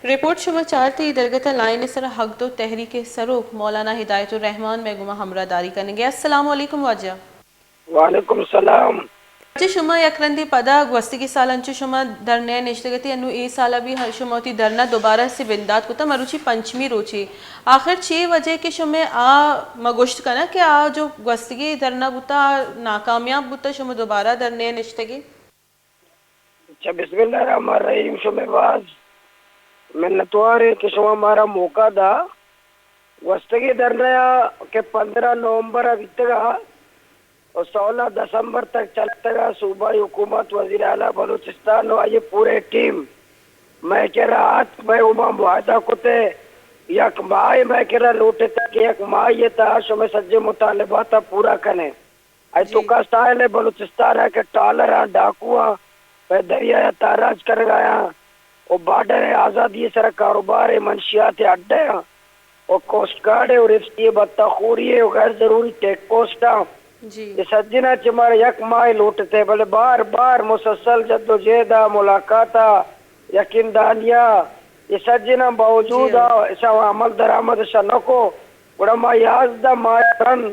رپورٹ شما چارتی، درگت ء لائن ء سرا حق دو تحریک ء سروک مولانا ہدایت الرحمان مئے گوما ہمراہ داری کنگے۔ السلام علیکم واجہ۔ وعلیکم السلام۔ واجہ، شما یک رندے پدا گوستگی سال انچو شما دھرنہ ء نشتگ اتی، انو اے سال ء بھی ہ-، شما وتی دھرنہ دوبارہ سے بندات کتا، مروچی پنچمی روچے۔ آخر چے وجہ کہ شمے آ ما گوشت کناں کہ آ جو گوستگی دھرنہ بوتا، آ ناکامیاب بوتا، شما دوبارہ دھرنہ ء نشتگے؟ اچھا، بسم اللہ الرحمن الرحیم۔ شمے باز منتوار ایں کہ شما مارا موقع دا۔ گوستگیں دھرنہ ء کہ پندرہ نومبر ء بیتگ ء و سولہ دسمبر تک چلتگ ء، صوبائی حکومت، وزیر اعلی بلوچستان و آئی ء پورے ٹیم مئے کرا اتک، مئے گوما معاہدہ کت ء یک ماہ مئے کرا لوٹتگ کہ یک ماہی ء تہا شمئے سجیں مطالبات ء پورا کنیں۔ اے جی۔ توکا ساحل بلوچستان ء کہ ٹالراں، ڈاکواں پہ دریا ء تاراج کنگ ء آیاں و بارڈر ء آزادی ء سرا کاروبار ء منشیات ء اڈہ آں و کوسٹ گارڈ ء و ریفسی ء بتہ خوری ء و غیر ضروری چیک پوسٹاں۔ جی۔ اے سجناں چہ مارا یک ماہ لوٹتے، بلے بار بار مسلسل جد و جہد ء ملاقات ء یقین دہانی ء اے سجناں باوجود جی۔ ء اشاں عمل درآمد اشاں نہ کو۔ گڑا ما یازدہ ماہ ء رند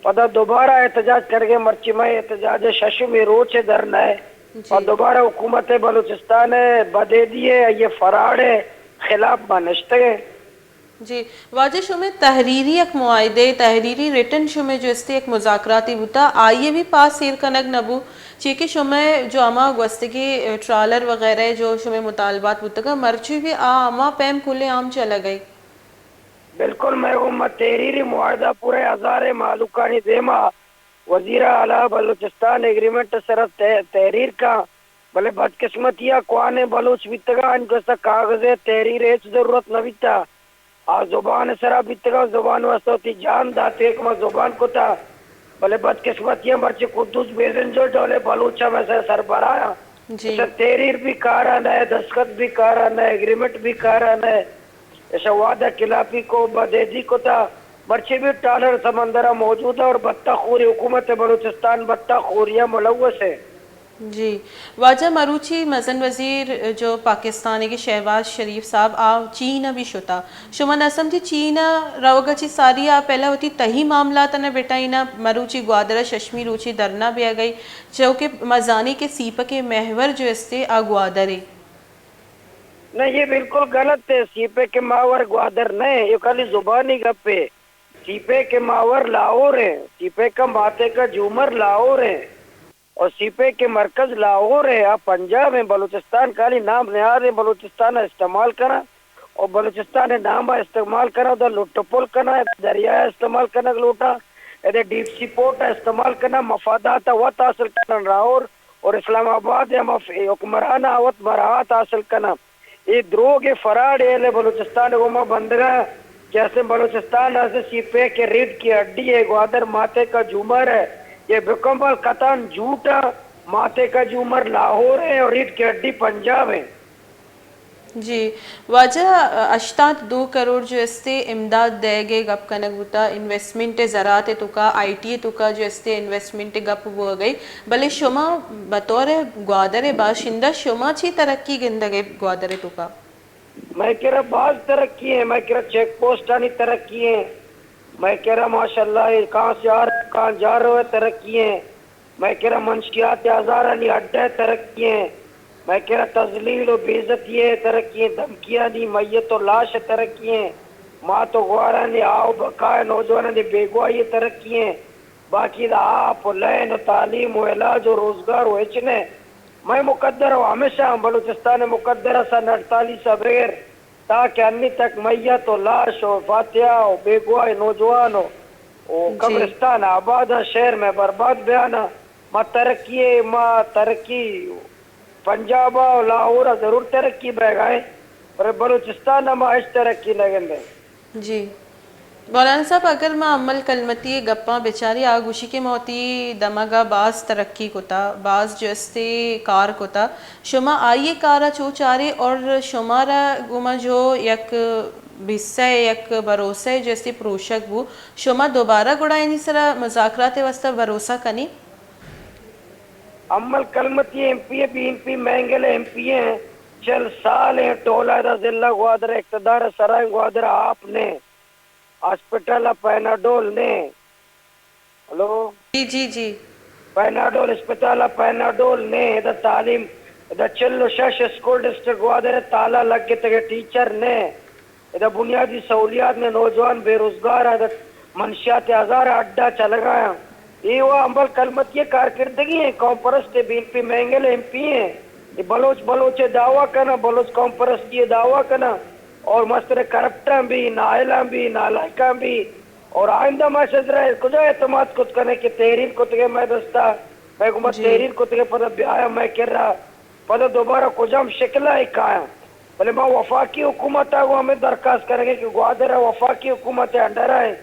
پدا دوبارہ احتجاج کنگے، مرچی مئے احتجاج ء ششمی روچ ء دھرنہ ء جی۔ پہ دوبارہ حکومت بلوچستان ء بدیدی ء آئی ء فراڈ ء خلاف ما نشتگیں۔ جی، واجہ شمے تحریری یک معاہدے، تحریری ریٹن شمے جو استے یک مذاکراتی بوتا، آئی ء بھی پاس ایر کنگ نہ بو، چی کہ شمے جو ہما گوستگی ٹرالر وغیرہ جو شمے مطالبات بوتگا، مرچی بھی آ ہما پیم کل عام چلگ ء۔ بالکل، مئے گوما تحریری معاہدہ پورے ہزاریں مہلوکانی دیما وزیر اعلی بلوچستان ایگریمنٹ ء سرا تح-، تحریر کن، بلے بدقسمتی ء کوانیں بلوچ بیتگاں، آنی گوستا کاغذ ء تحریر ء ہچ ضرورت نہ بیتا۔ آ زبان ء سرا بیتگاں، زبان واسطہ وتی جان دات، ایک ما زبان کتا۔ بلے بدقسمتی ء مرچی قدوس بیزنجو ڈولے بلوچ ء مئے سر سربراہ آں۔ جی۔ ایشاں تحریر بھی کارا نہ، دستخط بھی کارا نہ، ایگریمنٹ بھی کارا نہ۔ ایشاں وعدہ خلافی کو، بدیدی کتا۔ مرچی بھی ٹالر سمندر ء موجود ہے اور بتہ خوری، حکومت بلوچستان بتہ خوری ء ملوث ہے۔ جی، واجہ مروچی مزن وزیر جو پاکستانیگے شہباز شریف صاحب آ چین ء بھی شتا۔ شما نہ سمجھی چین ء روگ ء چی ساری آ پہلا وتی تہی معاملات ء نہ بٹائینا، مروچی گوادر ء ششمی روچی دھرنا بیاگئی، چو کہ ما زانی کہ سی پیک ء محور جو استے آ گوادر ء۔ نہ، یہ بالکل غلط ہے۔ سی پیک ء محور گوادر نہ ہے، یہ خالی زبانی گپ ہے۔ سی پیک ء محور لاہور ہے، سی پیک ء ماتے کا جھومر لاہور ہے۔ اور سی پیک ء مرکز لاہور ہے، آ پنجاب ہیں، بلوچستان خالی نام نہاد ہیں، بلوچستان ء استعمال کناں اور بلوچستان ء نام ء استعمال کناں، ادا لٹ پل کناں، ادا دریا ء استعمال کنگ لوٹاں، ادا ڈیپ سی پورٹ ء استعمال کناں، مفادات ء وت حاصل کناں لاہور اور اسلام آباد ء ہما ف-، حکمران ء وت مراعات حاصل کناں۔ اے دروگ ء فراڈ ء بلوچستان ء گوما بندگ ء کہ اسے بلوچستان ء اسے سی پیک ء ریڈھ کی ہڈی ء گوادر ماتے کا جھومر ء، یہ مکمل قطعاً جھوٹ ء۔ ماتے کا جھومر لاہور ء اور ریڈھ کی ہڈی پنجاب ء۔ جی، واجہ ہشتاد دو کروڑ جو استے امداد دئیگ ء گپ کنگ بوتا، انویسٹمنٹ ء زراعت ء توکا، آئی ٹی ء توکا جو استے انویسٹمنٹ ء گپ بوگ ء، بلے شما بطور گوادر ء باشندہ شما چی ترقی گندگ ء گوادر ء توکا؟ مئے کرا باز ترقی ہیں، مئے کرا چیک پوسٹانی ترقی ہیں، مئے کرا ماشاءاللہ کاں سیار کاں جار روئے ترقی ہیں، مئے کرا منشیات ہزارانی اڈہ ترقی ہیں، مئے کرا تذلیل و بے عزتی ء ترقی ہیں، دھمکیانی میت و لاش ء ترقی ہیں، مات و گوارانی آہ و بقا ء نوجوانانی بیگواہی ء ترقی ہیں۔ باقی دا آپ و لین و تعلیم و علاج و روزگار و ہچ نہ۔ مئے مقدر و ہمیشہ ہم بلوچستان مقدر ء سن اڑتالیس ء بغیر تاکہ انی تک میت و لاش و فاتحہ و بیگواہ نوجوان و، و جی۔ قبرستان آباد ء شہر میں برباد بیان ء۔ ما ترقی ء، ما ترقی پنجاب ء و لاہور ء ضرور ترقی بیگا ہیں، پر بلوچستان ء ما ہچ ترقی نہ گندیں۔ جی۔ مولانا صاحب، اگر ما امل کلمتی ء گپاں بچاری، آ گوشی کہ ما وتی دمگ ء باز ترقی کتا، باز جو استے کار کتا۔ شما آئی ء کار ء چو چارے اور شمارا گوما جو یک بھسہ ء، یک بھروسہ ء جو استے پروشگ بو، شما دوبارہ گڑا اینی سرا مذاکرات ء واستہ بھروسہ کنی؟ Amal Kalmati M P A, B N P Mengal M P A ہیں۔ چل سال ہیں ٹولہ دا ضلع گوادر اقتدار سرائیں، گوادر آپ نے، ہاسپٹل پیناڈول نے۔ ہلو؟ جی، جی، جی۔ پیناڈول اسپتال ء پیناڈول نے، ادا تعلیم، ادا چل و شش اسکول ڈسٹرکٹ گوادر ء تالا لگتگ ء ٹیچر نے، ادا بنیادی سہولیات نے، نوجوان بے روزگار ء، ادا منشیات ہزار اڈا چلگا ہیں۔ اے و امبل کلمتی کارکردگی ہیں، قوم پرست B N P Mengal M P ہیں۔ اے بلوچ بلوچ دعویٰ کنا، بلوچ قوم پرستی دعویٰ کنا اور مستر کرپٹاں بھی، نااہلاں بھی، نالائکاں بھی، اور آئندہ ما شزرا کجا اعتماد کت کنے کہ تحریر کتگے مئے دستا، مئے گوما جی۔ تحریر کتگے پدا بیایا مئے کرا، پدا دوبارہ کجام شکل ء کایا۔ بلے ما وفاقی حکومت ء گوں ہمیں درخواست کریں کہ گوادر ء وفاقی حکومت ء انڈر ء،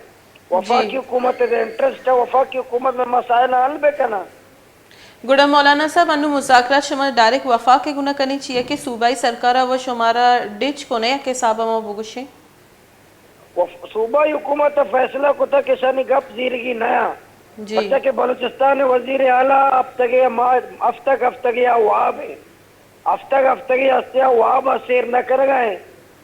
جی۔ وفاقی حکومت ء انٹرسٹ ء، وفاقی حکومت میں مسائل حل بہ کناں۔ گڑا مولانا صاحب، انو مذاکرات شما ڈائریکٹ وفاق ء گونا کنی چیئے کہ صوبائی سرکار ء و شمارا ڈچ کنے یک حساب ء ما بگوشیں؟ وف-، صوبائی حکومت ء فیصلہ کتگ کہ اشانی گپ زیرگی نیا۔ جی۔ پرچا کہ بلوچستان ء وزیر اعلی ہفتگے ما-، ہفتگ ہفتگے آ واب ہیں۔ ہفتگ ہفتگے ہستے آ واب ء سیر نہ کرگا ہیں۔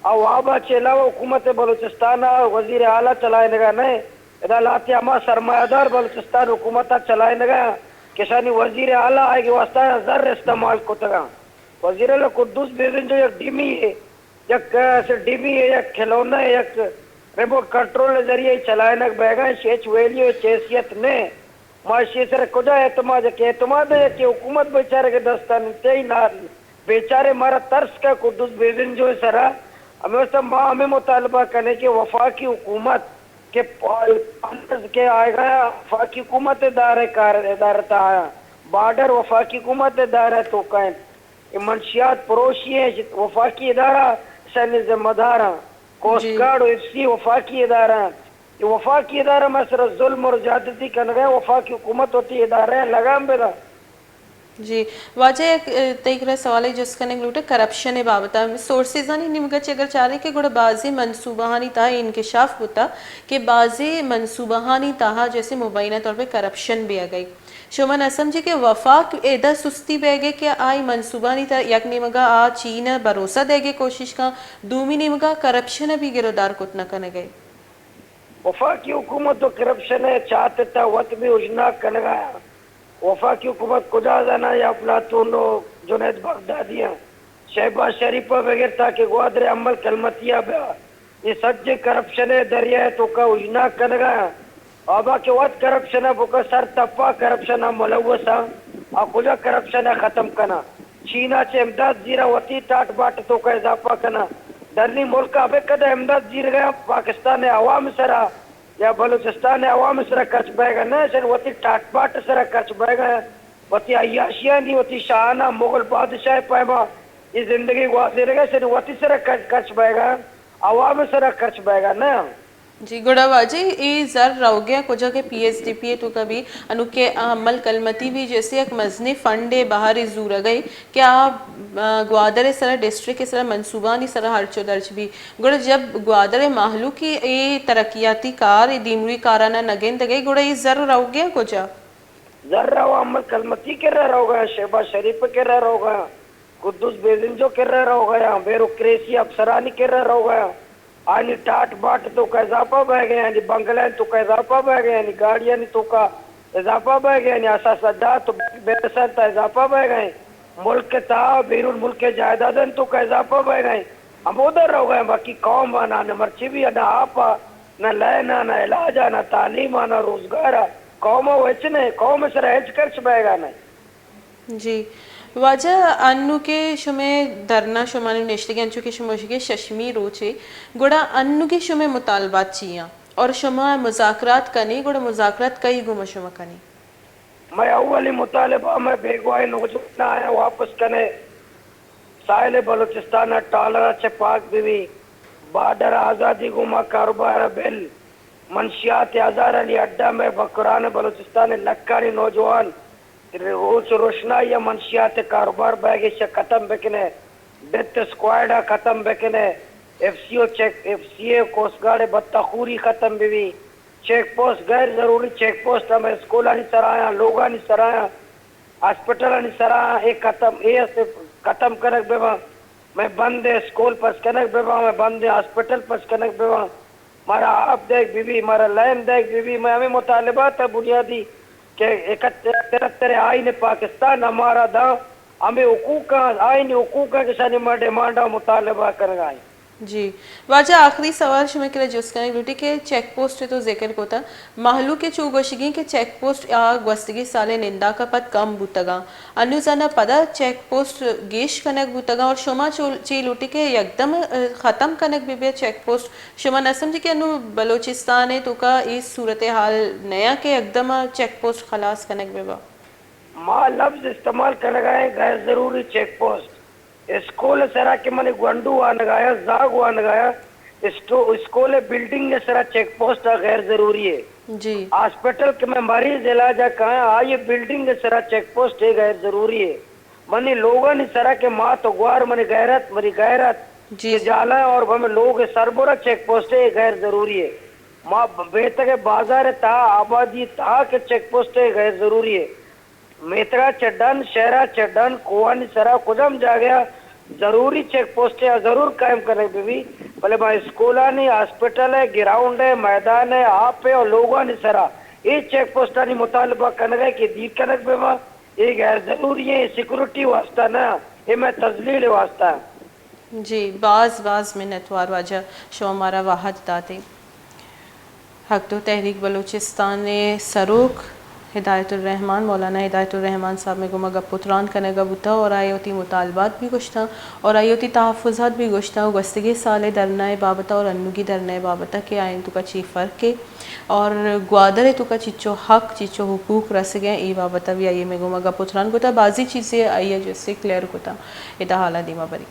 آ واب ء چہ علاوہ حکومت بلوچستان ء وزیر اعلی چلائینگا نہ ہیں۔ ادا لاتے ہما سرمایہ دار بلوچستان حکومت ء چلائینگا ہیں کہ اشانی وزیر اعلی آئیگے واسطہ زر استعمال کتگا۔ وزیر اعلی قدوس بیزنجو یک ڈمی ہے۔ یک، ء، اسے ڈمی ء یک کھلونا ء یک ریموٹ کنٹرول ء ذریعہ ء چلائینگ بئیگا، ایشی ہچ ویلیو ہچ حیثیت نہ۔ ما ایشی سر کجا اعتماد کہ اعتماد ہے کہ حکومت بیچارے کے دستان تئی نا بیچارے مارا ترس کا قدوس بیزنجو سرا۔ ہمیں واسطہ ما ہمیں مطالبہ کنے کہ وفاقی حکومت کہ پ-، کے آئے گا وفاقی حکومت ادارے کار ادارتا آیا، بارڈر وفاقی حکومت ادارہ تو کائن۔ اے منشیات پروشی ہیں، وفاقی ادارہ اشانی ذمہ دار ہیں۔ کوسٹ جی۔ گارڈ و ایف سی وفاقی ادارہ ہیں۔ اے وفاقی ادارہ میں سر ظلم اور زیادتی کنگے، وفاقی حکومت وتی ادارہ ہیں لگام بدا۔ جی، واجہ یک، اه، تئی کرا سوالے جست کنگ لوٹے کرپشن بابت ء۔ سورسزانی نیمگا چہ اگر چارے کہ گڑا بازیں منصوبہانی تہا انکشاف بوتا کہ بازیں منصوبہانی تہا جیسے مبینہ طور پہ کرپشن بیاگئی۔ شما نہ سمجھے کہ وفاق ادا سستی بیگ ء کہ آئی منصوبانی تہ یک نیمگا آ چین ء بھروسہ دئیگ ء کوشش کن، دومی نیمگا کرپشن ء بھی گرودار کت نہ کنگ ء۔ وفاقی حکومت و کرپشن ء چات ء تہ وت بھی اوژناگ کنگا۔ وفاقی حکومت کجا زانا یا افلاطون و جنید بغدادی ہیں۔ شہباز شریف ء بگر تاکہ گوادر ء امل کلمتی ء بیا۔ اے سجیں کرپشن ء دریا ء توکا اوژناگ کنگا۔ آبا کہ وت کرپشن ء بکن سر تپا کرپشن ء ملوث آں۔ آ کجا کرپشن ء ختم کناں؟ چین ء چہ امداد زیراں وتی ٹاٹ باٹ توکا اضافہ کناں۔ ڈنی ملک ء ابے کدہ امداد زیرگا پاکستان ء عوام سرا یا بلوچستان ء عوام سرا خرچ بئیگا نہ، اشن وتی ٹاٹ باٹ سرا خرچ بئیگا، وتی عیاشیانی، وتی شاہانہ مغل بادشاہ پیما اے زندگی گوازینگا، اشن وتی سرا خرچ، خرچ بئیگا، عوام سرا خرچ بئیگا نہ۔ جی، گڑا واجہ اے زر روگیا کجا کہ پی ایس ڈی پی ء توکا بھی انو کہ آ مل کلمتی بھی جیسے یک مزنیں فنڈ ء بہر ء زورگ ء کہ آ، آ، گوادر ء سرا ڈسٹرکٹ ء سرا منصوبانی سرا ہرچ و درچ بھی۔ گڑا جب گوادر ء مہلوک اے ترقیاتی کار، اے دیمروئی کارانا نہ گندگ ء گڑا اے زر روگیا کجا؟ زر روا مل کلمتی کرا روگا، شہباز شریف کرا روگا۔ قدوس بیزنجو کرا روگا یا بیوروکریسی افسرانی کرا روگا، آنی ٹاٹ باٹ توکا اضافہ بئیگا، آنی بنگلہ توکا اضافہ بئیگا، آنی گاڑیانی توکا اضافہ بئیگا، آنی اثاثہ جات و بینک بیلنس تا اضافہ بئیگا، ملک تا بیرون ملک جائیدادن توکا اضافہ بئیگا۔ ہمودا روگا، باقی قوم آنا نہ مرچی بھی نہ آپ آ، نہ لین آ، نہ علاج آ، نہ تعلیم آ، نہ روزگار آ۔ قوم آ ہچ نہ، قوم سرا ہچ خرچ بئیگا نہ۔ جی۔ واجہ، انو کہ شمئے دھرنا شما نوں نشتگیں، انچو کہ شما گوشگے ششمی روچے، گڑا انو کہ شمئے مطالبات چی آں؟ اور شما مذاکرات کنے، گڑا مذاکرات کئی گوما شما کنے؟ مئے اولی مطالبہ مئے بیگواہیں نوجوان آیاں واپس کنے، ساحل بلوچستان ء ٹالر ء چہ پاک بہ بی، بارڈر ء آزادی گوما کاروبار ء بل، منشیات ء ہزارانی اڈا مئے بکران بلوچستان ء لکھانی نوجوان روچ روشنائی ء منشیات ء کاروبار بئیگ ایشاں ختم بکنے، ڈیتھ اسکواڈ ء ختم بکنے، ایف سی او چیک، ایف سی اے کوسٹ گارڈ ء بتخوری ختم بہ بی، چیک پوسٹ غیر ضروری چیک پوسٹ ہمے اسکولانی سرایاں، لوگانی سرایاں، ہاسپٹلانی سرایاں اے ختم، اے است ختم کنگ بہ باں۔ مئے بندیں اسکول پچ کنگ بہ باں، مئے بندیں ہاسپٹل پچ کنگ بہ باں، مارا آپ دیگ بہ بی، مارا لین دیگ بہ بی۔ مئے ہمے مطالبات ءِ بنیادی کہ اکہتر آئین پاکستان ہمارا داں، ہمے حقوقاں، آئینی حقوقاں کہ اشانی ما ڈیمانڈ ءُ مطالبہ کنگا ایں۔ جی، واجہ، آخری سوال شمئے کرا جست کنگ لوٹی کہ چیک پوسٹ تو ذکر کتا، مہلوک چو گوشگی کہ چیک پوسٹ آ گوستگی سال ننداک پد کم بوتگاں، انو زاناں پدا چیک پوسٹ گیش کنگ بوتگاں اور شما چو، چی لوٹی کہ یکدم، اه، ختم کنگ بہ بیا چیک پوسٹ؟ شما نہ سمجھی کہ انو بلوچستان توکا ای صورتحال نیا کہ یکدم چیک پوسٹ خلاص کنگ بہ با؟ ما لفظ استعمال کنگا ایں غیر ضروری چیک پوسٹ۔ اسکول سرا کہ منی گونڈو وانگایا، زاگ وانگایا، اسٹو-، اسکول بلڈنگ سرا چیک پوسٹ غیر ضروری ہے۔ جی۔ ہاسپٹل کہ میں مریض علاج کایاں، آئی بلڈنگ سرا چیک پوسٹ غیر ضروری ہے۔ منی لوگانی سرا کہ مات و گوار، منی غیرت، منی غیرت جی۔ کہ جالا اور ہمیں لوگ سربرا چیک پوسٹ غیر ضروری ہے۔ ما بیتگ بازار تہا، آبادی تہا کہ چیک پوسٹ غیر ضروری ہے۔ میتگا چہ ڈن، شہرا چہ ڈن، کوہانی سرا کجام جاگہ ء ضروری چیک پوسٹے ء ضرور قائم کنگ بہ بی، بلے ما اسکولانی، ہاسپٹل ء، گراؤنڈ ء، میدان ء، آپ ء اور لوگانی سرا اے چیک پوسٹانی مطالبہ کنگ ء کہ دیر کنگ بہ باں، اے غیر ضروری ایں، اے سیکورٹی واسطہ نہ، اے مئے تذلیل واسطہ۔ جی، باز باز منتوار واجہ، شما مارا واہد داتے۔ حق دو تحریک بلوچستان ء سروک ہدایت الرحمان، مولانا ہدایت الرحمان صاحب مئے گوما گپ و تران کنگا بوتا اور آئی وتی مطالبات بھی گوشتاں اور آئی وتی تحفظات بھی گوشتاں و گوستگیں سال ء دھرنا ء بابت اور انوگی دھرنا ء بابت کہ آئین توکا چی فرق ہے اور گوادر توکا چیچو حق، چیچو حقوق رسگیں، ای بابت بھی آئی مئے گوما گپ و تران کتا، بازی چیزیں آئی جسے کلیئر کتا۔ ادا حالا دیما بری۔